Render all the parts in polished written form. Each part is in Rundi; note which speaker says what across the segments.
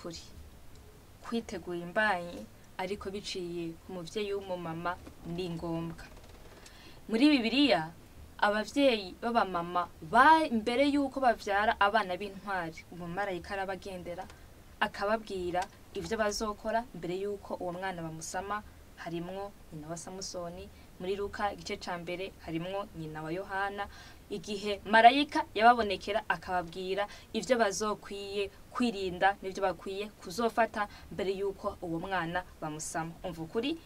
Speaker 1: Ukuri kwitegura imbanyi ariko biciye ku muvyeyi w'umumama ni ngombwa. Muri Bibiliya, abavyeyi b'abamama mbere yuko bavyara abana b'intwari, umumarayika arabagendera akababwira ivyo bazokora mbere yuko uwo mwana bamusama. Harimwo nyina wa Samusoni muri Luka igice ca mbere, harimwo nyina wa Yohana, igihe marayika yababonekera akababwira ivyo bazokwiye kwirinda n'ivyo bakwiye kuzofata mbere yuko uwo mwana bamusama. Umva ukuri,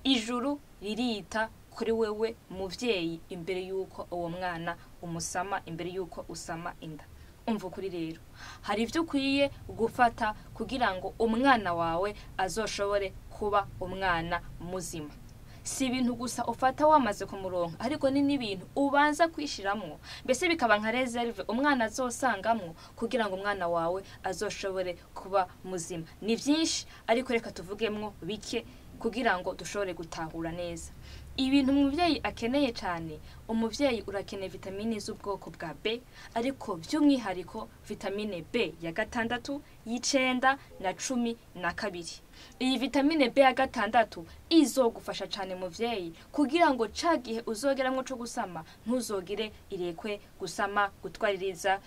Speaker 1: ijuru ririta kuri wewe muvyeyi imbere yuko uwo mwana umusama, imbere yuko usama inda. Umva ukuri rero, hari ivyo ukwiye gufata kugira ngo umwana wawe azoshobore kuba umwana muzima. Si ibintu gusa ufata wamaze kumuronka, ariko ni n'ibintu ubanza kwishiramwo, mbese bikaba nka reserve umwana azosangamwo kugira ngo umwana wawe azoshobore kuba muzima. Ni vyinshi, ariko reka tuvugemwo bike kugira ngo dushobore gutahura neza ibintu umuvyeyi akeneye cyane. Umuvyeyi urakeneye vitamine z'ubwoko bwa B, ariko by'umwihariko vitamine B ya 6, y'9 na 12. Iyi vitamine B ya 6 izogufasha cyane muvyeyi kugira ngo ca gihe uzogeramwo co gusama ntuzogire irekwe gusama, gutwaririza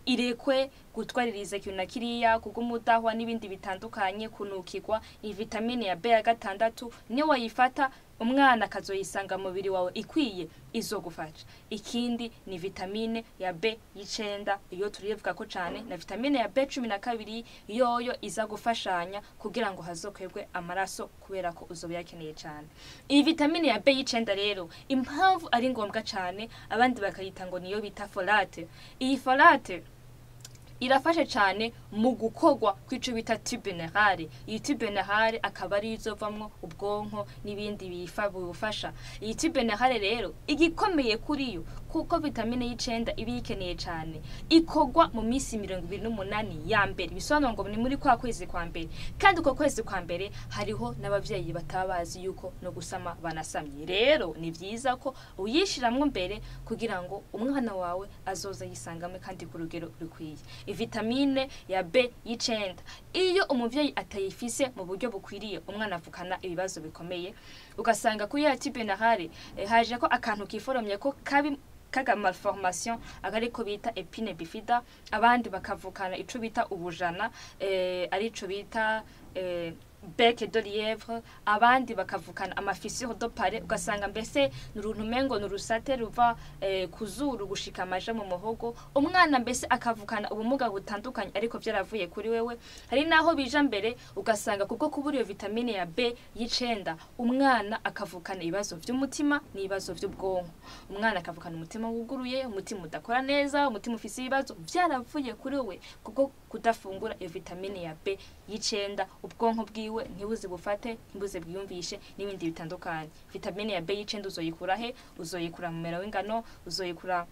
Speaker 1: irekwe, gutwaririza ikintu na kiriya, kugumudahwa n'ibindi bitandukanye, kunukirwa. Iyi vitamine ya B ya 6 niyo wayifata umwana akazoyisanga mubiri wawe ikwiye, izogufasha. Ikindi ni vitamine ya B y'9, iyo turivuga ko cane, na vitamine ya B 12 yoyo iza gufashanya kugira ngo hazokwegwe amaraso kubera ko uzoba yakeneye cane. Iyi vitamine ya B y'9 rero impamvu ari ngombwa cane, abandi bakayita ngo niyo bita folate. Iyi folate irafasha cyane mu gukorwa kw'ico bita tube neurale. Iyi tube neurale akaba ari izovamwo ubwonko n'ibindi bifasha. Iyi tube neurale rero igikomeye kuri yo, kuko vitamine y'9 iba ikeneye cyane, ikorwa mu minsi 28 ya mbere, bisobanura ngo ni muri kwa kwezi kwa mbere. Kandi uko kwezi kwa mbere hariho n'abavyeyi batabazi yuko no gusama banasamye. Rero ni vyiza ko uyishiramwo mbere kugira ngo umwana wawe azoza yisangame kandi ku rugero rukwiye. Vitamine ya B y'9 iyo umuvyeyi atayifise mu buryo bukwiriye, umwana avukana ibibazo bikomeye, ugasanga kuri ya tube neurale haje ko akantu kiforomye ko kabi kaga malformation, akariko bita épine bifida, abandi bakavukana ico bita ubujana, arico bita bec de lièvre, abandi bakavukana amafissure de palais, ugasanga mbese nuruntu mengo nurusate ruva kuzuru gushika amaja mu muhogo. Umwana mbese akavukana ubumuga butandukanye ariko vyaravuye kuri wewe. Hari naho bija mbere ugasanga kubwo kubura iyo vitamine ya B y'9 umwana akavukana ibibazo vy'umutima n'ibibazo vy'ubwonko. Umwana akavukana umutima wuguruye, umutima udakora neza, umutima ufise ibibazo, vyaravuye kuri wewe kubwo kudafungura iyo vitamine ya B y'9. Ubwonko bwiwe ntibuze bufate, ntibuze bwiyumvishe n'ibindi bitandukanye. Vitamine ya B y'9 uzoyikura he? Uzoyikura mu mera w'ingano, uzoyikura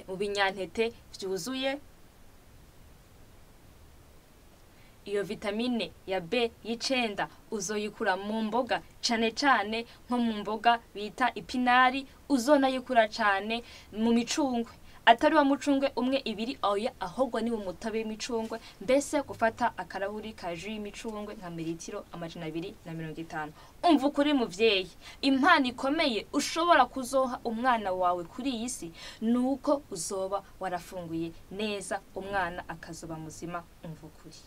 Speaker 1: mu binyantete vyuzuye. Iyo vitamine ya B y'9 uzoyikura mu mboga, cane cane nko mu mboga bita ipinari, uzonayikura cane mu micungwe. Atari wa mucungwe umwe ibiri, oya, ahubwo ni mu mutobe w'imicungwe, mbese gufata akarahuri ka jus y'imicungwe nka mililitiro 250. Umva ukuri muvyeyi, impano ikomeye ushobora kuzoha umwana wawe kuri iyi si nuko uzoba warafunguye neza, umwana akazoba muzima. Umva ukuri.